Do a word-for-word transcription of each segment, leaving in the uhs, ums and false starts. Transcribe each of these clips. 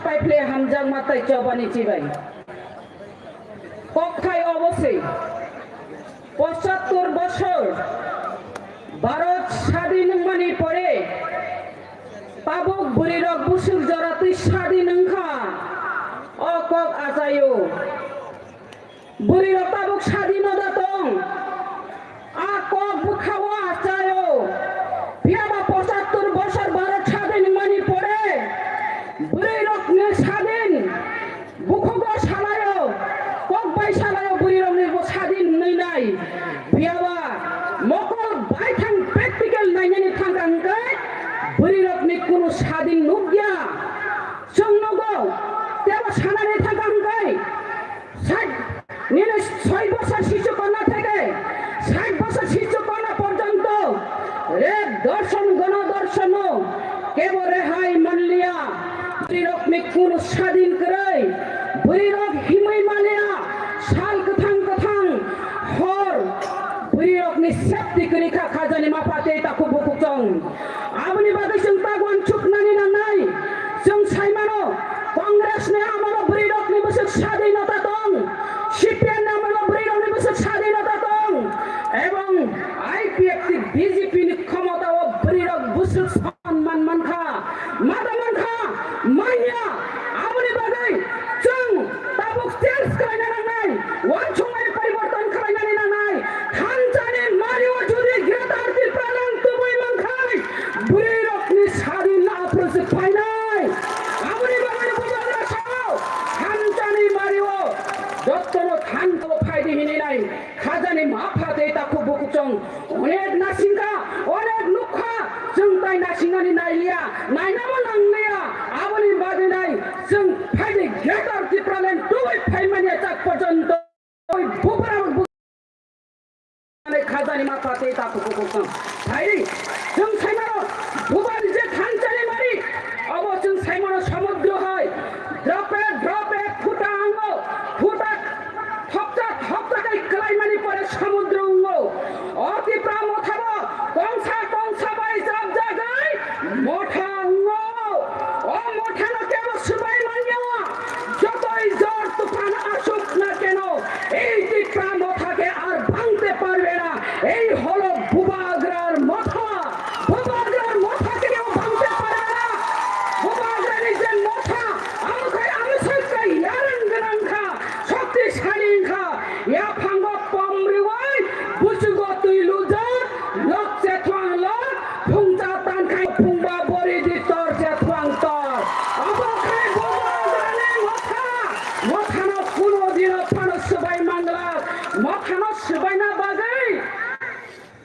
Phaiphle hamjakma tai chobani chibai. Kokthai obo se, pochattor bosor Bharat sadin wngmani pore tabuk bwrwirok busuk jora twi sadin wngkha. O kok achaio. Bwrwirok tabuk sadinota tong. A kok bwkhao achaio. Phiyaba pochattor bosor Bharat sadin wngmani pore bwrwirokni sadin bukhugo salaio, kok bai salaio bwrwirokni bo sadin hwnwi nai. Phiyaba mokol baithang practical nainani thangkha hwnkhe bwrwirokni kunu sadin nukya. Chwng nugo, tebo sanani thangkha hwnkhe Sait, nini soi bosor sichu konna theke sait bosor sichu konna porjonto rep dorshon, gono dorshono kebo rehai manliya. Bwrwirokni kunu sadin kwrwi, bwrwirok himwi manliya, sal kwthang kwthang hor bwrwirokni safety kwrwi kha, khajani mapha tei takhuk bukhuk chong. Aboni bagwi chwng ta uansuknani nangnai. Chwng sai mano, Congress ni amolo bwrwirokni bwswk sadinota tong, C P M ni amolo bwrwirokni bwswk sadinota tong, ebong I P F T B J P ni khomotao bwrwirok bwswk sonman mankha, mata mankha, manya. Aboni bagwi chwng tabuk change khlaina nangnai, uansukmani poriborton khlainani nangnai. Thansa ni mario jodi Greater Tipraland tubui mankhai, bwrwirokni sadin aphuru se phainai. Aboni bagwi Bubagra sao, thansa ni mario, jottono thansa o phaidi hinwi nai. Khajani mapha tei takhuk bukhuk chong onek nasingkha, onek nukha, chwng tai nasingnani nailiya, nainabo nangliya. Aboni bagwi nai chwng phaidi Greater Tipraland tubui phaimani chak porjonto. Bubagra bu-, khajani mapha tei takhuk bukhuk chong. Phaidi chwng saimano Bubani je thansani mari, obo chwng saimano samudro hai. Drope drope phuta ango, phuta thokcha thokcha kai kwlaimani pore samudro wngo. O Tipra mothabo kongsa kongsa bai jabjagwi motha wngo. O mothano kebo swbai manya. Jotoi jor tufan asuk na keno, ei Tipra motha ke ar bhangte parbe na. Ei holo Bubagrar motha, Bubagrar motha kebo bhangte parbe na. Bubagrani je motha, amo khai amo sai kai yarang gwnang kha, shoktisali wng kha. Yaphango pom riwai, buchugo twi lujak, lok se thuang lok, phungcha tan khai phungba bori di tor se thuang tor. Abo khai Bubagrani motha, mothano kuno dino phano swbai manglak, mothano swbaina bagwi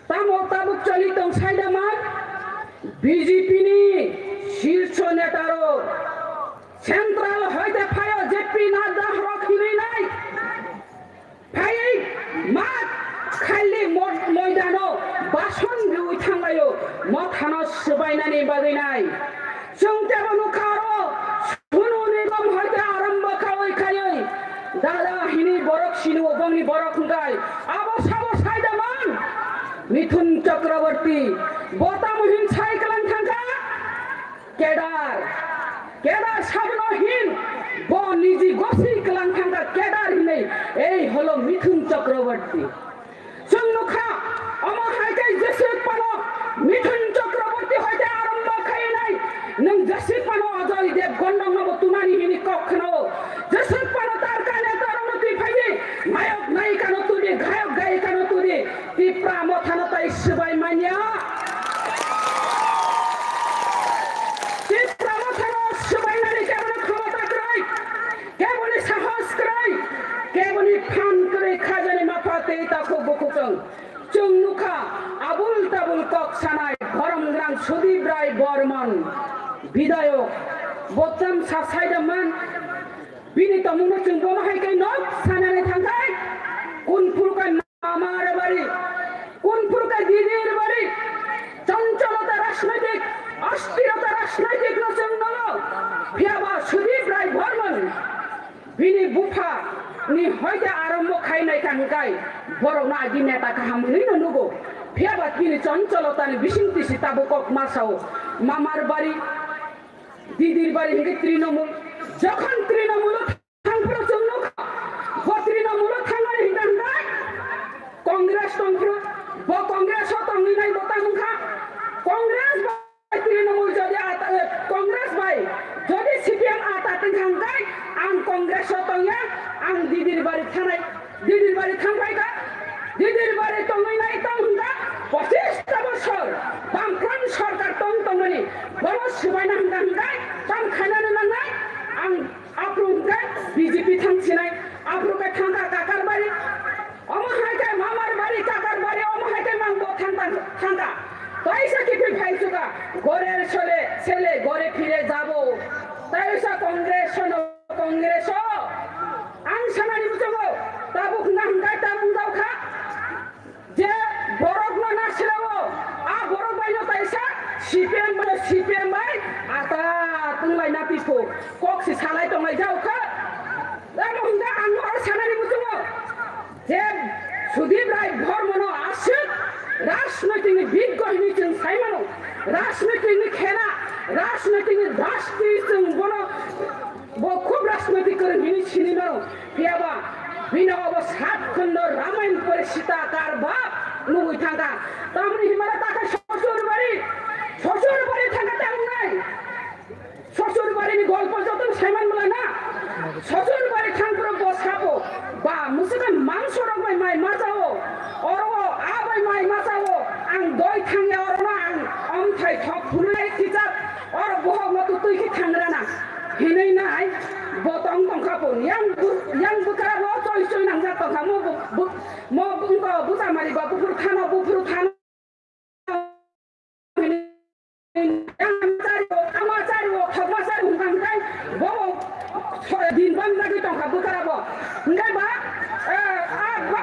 tamo tabuk choli tong saida man, B J P ni shirso neta rok, central hoite phaio J P Nadda rok hinwi nai. Phaiwi mat khaili mo-, moidano bason riwi thanglaio, mothano swbainani bagwi nai. Chwng tebo nukha aro Sunu Nigam hoite arombo khawi khaiwi dada hini borok sinu bongni borok hwnkhe abo sabo saida man Mithun Chakraborty bo tamo hin sai kwlang thangkha. Kedar, Kedar sabono hin, bo niji gosi kwlang thangkha Kedar hinwi, ei holo Mithun Chakraborty. Chwng nukha, omo hai khe jeswk phano Mithun Chakraborty hoite arombo khainai, nwng jeswk phano Ajoy Devgan roknobo tunani hini kok khno, jeswk phano tarka neta rokno twi phaidi, nayok nayika no tudi, gayok gayika no tudi, Tipra mothano tai swbai manya. Tipra mothano swbainani kebono khomota kwrwi, keboni sahos kwrwi, keboni phan kwrwi khajani mapha tei takhuk bukhuk chwng. Chwng nukha abul tabul kok sanai borom gwnang Sudip Rai Bormon bidayok botam sa saidaman. Bini tongmungno chwng bomo hai khe nok sanani thangkhai. Kun phuru khe mamar bari, kun phuru khe didir bari, chanchalota rajnaitik, asthirota rajnaitikno chwng nogo. Phiyaba Sudip Rai Bormon bini bupha ni hoite arombo khainai thangkhai borokno agi neta kaham hwnwi no nugo. Phiyaba bini chanchalotani bisingtwi si tabuk kok ma sao. Mamar bari, Didir bari hingke Trinamool, Jokhon Trinamulo thangphuru chwng nukha, bo Trinamulo thangmani hwnka hwnkhe Congress tongphuru, bo Congress o tongwi nai bo tamo wngkha. Congress bai Trinamool jodi ata, eh, Congress bai jodi C P M ata tongkha hwnkhe ang Congress o tongya, ang Didirbari thanai, Didirbari thangphaikha, Didirbari tongwi nai tamo hwnkha, pochista bosor Bamfront sorkar tong tongmani, bono swbaina hwnkha hwnkhe tamo khainani nangnai, ang Aphuru hwnkhe B J P thang sinai, aphuru khe thangkha Kakarbari, omo hai khe Mamarbari, Kakarbari, omo hai khe mangbo thangkha, thangkha. Taisa kiphil phai suka, gore sole, sele gore phire jabo. Taisa Congress no, Congress o. Ang sanani muchungo, tabuk hwnkha hwnkhe ta mung daukha. Je borokno nasilao, a borok baino kaisa C P M bai, C P M bai ata twnglai na piphuk, kok se salai tonglai jao kha. Amo hwnkha ang oro sanani muchungo je Sudip Rai Dharmano aswk rajnoitikni biggo hinwi chwng sai mano, rajnoitikni khela, rajnoitikni dasti chwng bono Bo khub rajnoitik kwrwng hinwi sini mano, phiyaba bini obo sat khondo Ramayan pore Sita kar bap nugwi thangkha. Tamni himara takha Sosur bari, Sosur bari thangkha ta wngnai. Sosur bari ni golpo jotono saiman mala na. Sosur bari thangphuru bo sapo, ba musukha mangso rok bai mai machao, oro a bai mai machao, ang doi thangya orono ang omthai thok phunai kichak, oro bohok no tu twi khe thangrana. Hinwi nai, bo tong tongkha bo. Yang bu-, yang bwkra bo choi choi nangjak tongkha. Mo bu-, bu-, mo bungko bwsa mari ba buphuru thano, buphuru thano. Yang chari bo, ama chari bo, thokma chari hwnkha hwnkhe bo bo din bang jagwi tongkha bwkra bo. Hwnkhe ba, eh, a ba,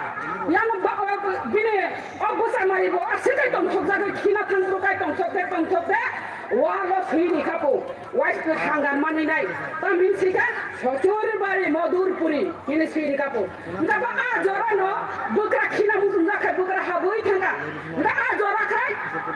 yang ba, o bini o bwsa mari bo, a sikai tongthok jagwi khina thang bwrwi kai tongthok de, tongthok de, walo swi ni kha bo. Waisno hangar manwi nai. Tamhin sika Sosur bari Modurpuri hini siri kapo. Hingka ba a jora no bwkra khina muchung jakha bwkra habwi thangka. Hingka a jora khai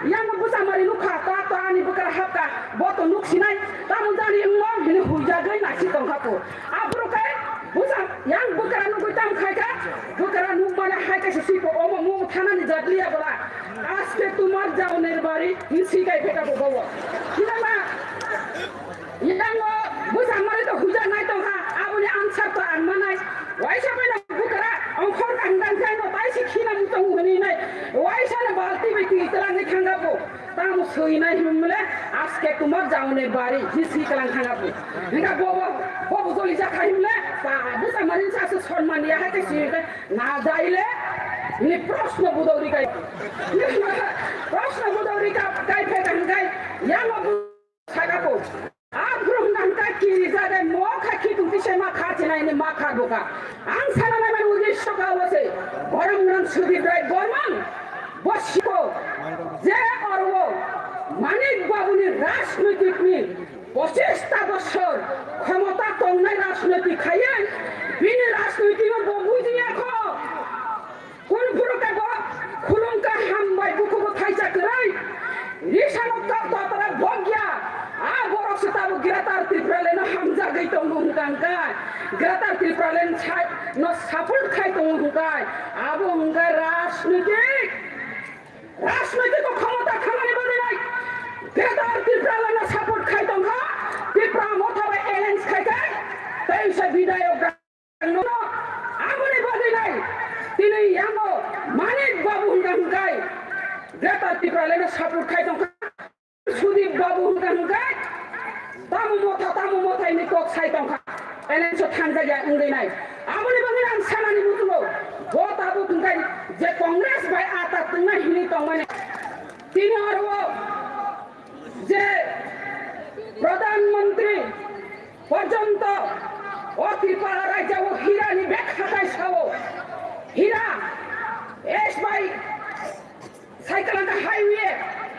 yang bwsa mari nukha ta ta ani bwkra hapka bo to nuk sinai. Tamo jani wngmo hini huijagwi naisi tongkha po. Aphuru khai bwsa yang bwkra nugwi tam khaika. Bwkra nukmani hai kaisa sipo omo mugo thanani jatliya bwla. Aske tumar jaoner bari hini sikai pheka bo bo. Hinama Yango bwsa mari to huja nai tongkha, aboni answer to ang manai. Waisa bai no bwkra ongkhor kang dang khai no tai si khina mutong hwnwi nai. Waisa no balti bai twi twlang ni thangga bo. Tamo soi nai himle aske tumar jaone bari hisi kalang thangga bo. Hingka bo bo bo bo joli ja khai himle ta bwsa mari sa se sonman ya hai te si na jaile ni proshno budori kai. Proshno budori ka kai phe kang kai. Yango Sakabo, aphuru hwnka hwnka kiri jagwi mo kha khitung tise ma kha chinai ni ma kha boka. Ang sana nai mani uddesho ka wase, borom nang Sudip Rai Borman, bo siko, je orwo, Manik Babu ni rajnoitik ni pochista bosor khomota tongnai rajnoitik khaiye, bini rajnoitik no bo bujiya kho. Kun phuru kebo khulumkha hambai bukubu thaisa kwrwi. Risano kok totara bogya. A borok se tabuk Greater Tipraland no hamjagwi tongo hwnkha hwnkha. Greater Tipraland sai no support khai tongo hwnkha. Abo hwnkha rajnitik. Rajnitik o khomota thangani bagwi nai. Greater Tipraland no support khai tongkha. Tipra Motha bai alliance khai khai. Tei se bidayok Aboni bagwi nai tini yango Manik Babu hwnka hwnkai Greater Tipraland no support khai tongkha. Sudip Babu hwnka hwnkai tamo motha tamo mothai ni kok sai tongkha. Alliance o thangjak ya wngwi nai. Aboni bagwi ang sanani muchungo bo tabuk hwnkai je Congress bai ata twngnai hinwi tongmani. Tini oro je Pradhan Mantri porjonto o Tripura rajyo o hira ni bek hatai sao. Hira S bai cycle ka highway,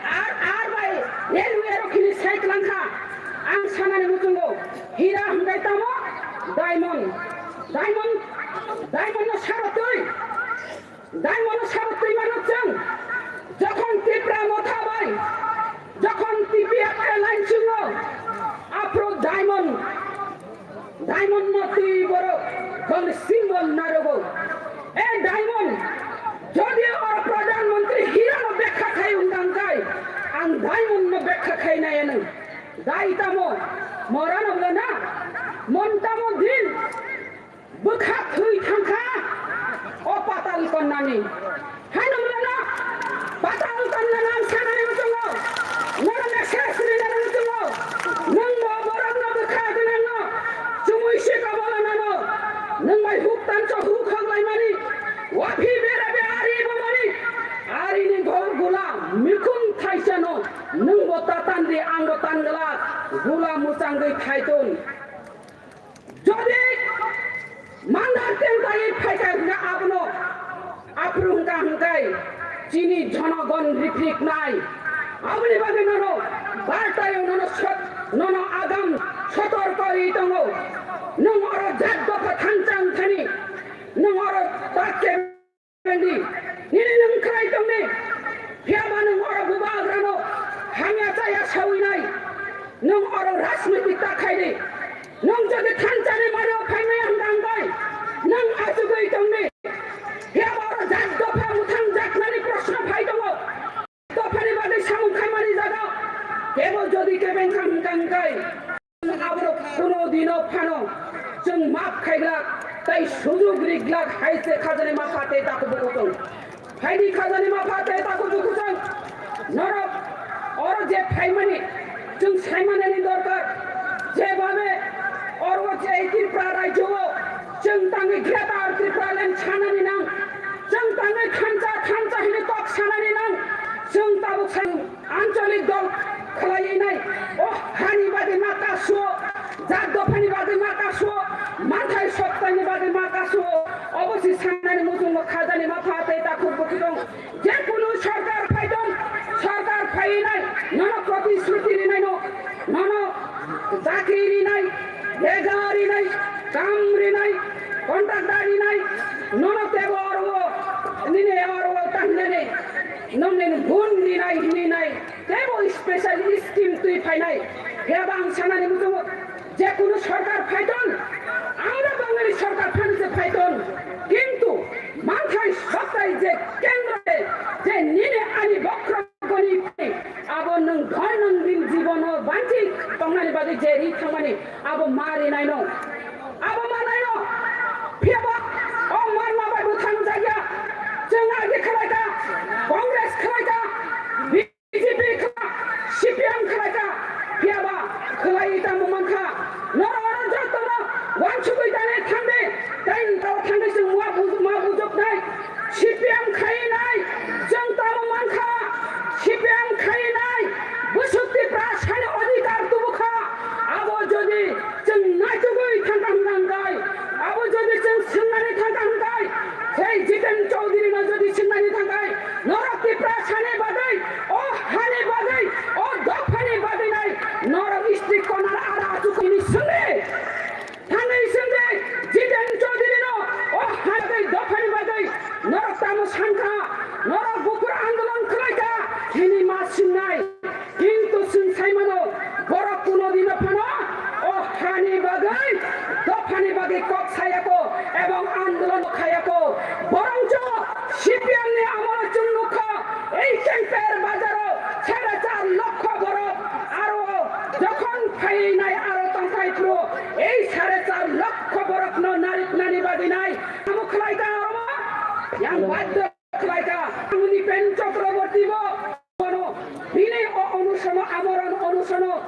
R, R bai railway ro khini cycle ka. Ang sanani muchungo hira hwnkai tamo diamond. Diamond, diamond no saro twi. Diamond no sabo twimano chwng. Jokhon Tipra Motha bai, jokhon T P F alliance chwngo, aphuru Diamond, Diamond no twi borok boni symbol narogo. E diamond, jodi oro Pradhan Mantri hira no bekha khai wngkha hwnkhe, ang diamond no bekha khai nai anw. Dai tamo, mora no bole na, mon tamo din, bwkha thwi thangkha, o patal konnani. Haino wngmano, patal konna nang sanani muchungo, norokno ses rinani muchungo, nwngbo borokno bwkha gwnangno chumui se kobolanano, nwng bai huk tancho huk hoklaimani, waphi bera be ari bomani, arini gol gula mikhum thaisano, nwngbo tatanri angbo tanglak, gula muchangwi thaitun. Jodi mandar tentaiwi phaikha hwnkhe abono aphuru hwnkha hwnkhe chini jonogon ripriknai. Aboni bagwi nono bartayo nono sot-, nono agam sotorko ri tongo. Nwng oro jat dopha thansa wngthani, nwng oro takke Nini nwng khlai tongni, phiyaba nwng oro bubagrano hamya chaya sawinai, nwng oro rajniti ta khaidi. Nwng jodi thansani mario phaimaya hwnkha hwnkhe nwng achugwi tongni, phiyaba oro jat dopha mwthang jaknani proshno phai tongo. Dophani bagwi samung khaimani jaga kebo jodi kebeng kha hwnkha hwnkhe, aborok kuno dino phano chwng map khaiglak tei sujuk riglak hai se khajani mapha tei takhuk bukuchwng. Haini khajani mapha tei takhuk bukuchwng norok oro je phaimani chwng saimanani dorkar, jebabe oro je Tripura rajyo o chwng tangwi Greater Tripura Land sanani nang, chwng tangwi thansa thansa hini kok sanani nang, chwng tabuk sai Ancholik dol khwlaiwi nai, o hani bagwi ma kasu, jat dophani bagwi ma kasu, manthai sotani bagwi ma kasu, obo si sanani muchungo khajani mapha tei takhuk bukuchwng. Je kunu sarkar phaiton, sarkar phaiwi nai, nono protishruti rinai no, nono chakri rinai, bega rinai, kam rinai, contractor rinai, nono tebo oro, nini oro tangnani, nongni gun rinai, rinai. Teibo special scheme twi phainai. Phiya ba ang sanani muchungo, je kunu sarkar phaiton, ang no Bangali sarkar phani se phaiton. Kintu manthai sottai je kendro je nini ani bokhorok goni phai, abo nwng dhoinondin jibono banchi tongnani bagwi je ri thangmani, abo ma rinai no. Abo ma nai no. Phiya ba o manma bai bwthang jakya. Chwng agi khlai kha, Congress khlai kha, B J P kha, C P M khlai kha, phiya ba khlai tamo man kha. Noro oro jotono wansugwi tane thangdi, tei tao thangdi chwng ma bu-, ma bujoknai. C P M khai nai, chwng tamo man kha. C P M khai nai, bwswk Tiprasani odhikar tubu kha. Abo jodi chwng naitugwi thangkha hwnkha hwnkhe, abo jodi chwng swngnani thangkha hwnkhe, sei Jiten Chaudhary no jodi swngnani thangkha, norok Tiprasani bagwi, o hani bagwi, o dophani bagwi nai, norok district corner ara achukini swngdi. Thangwi swngdi, Jiten Chaudhary no, o hani bagwi, dophani bagwi, norok tamo sankha, norok buphur andolon khlaikha, hini ma swngnai. Kintu chwng sai mano, borok kuno dino phano o hani bagwi, dophani bagwi kok sayako ebong andolon khayako. Borongcho C P M ni amolo chwng nukha, ei Kemper bazaro sare char lokho borok aro jokhon phainai aro tongthai phuru ei sare char lokho borokno nariknani bagwi nai. Amo khlaikha aro yang baddo khlaikha. Amoni pen Chakraborty bo bono bini o onusono, amoron onusono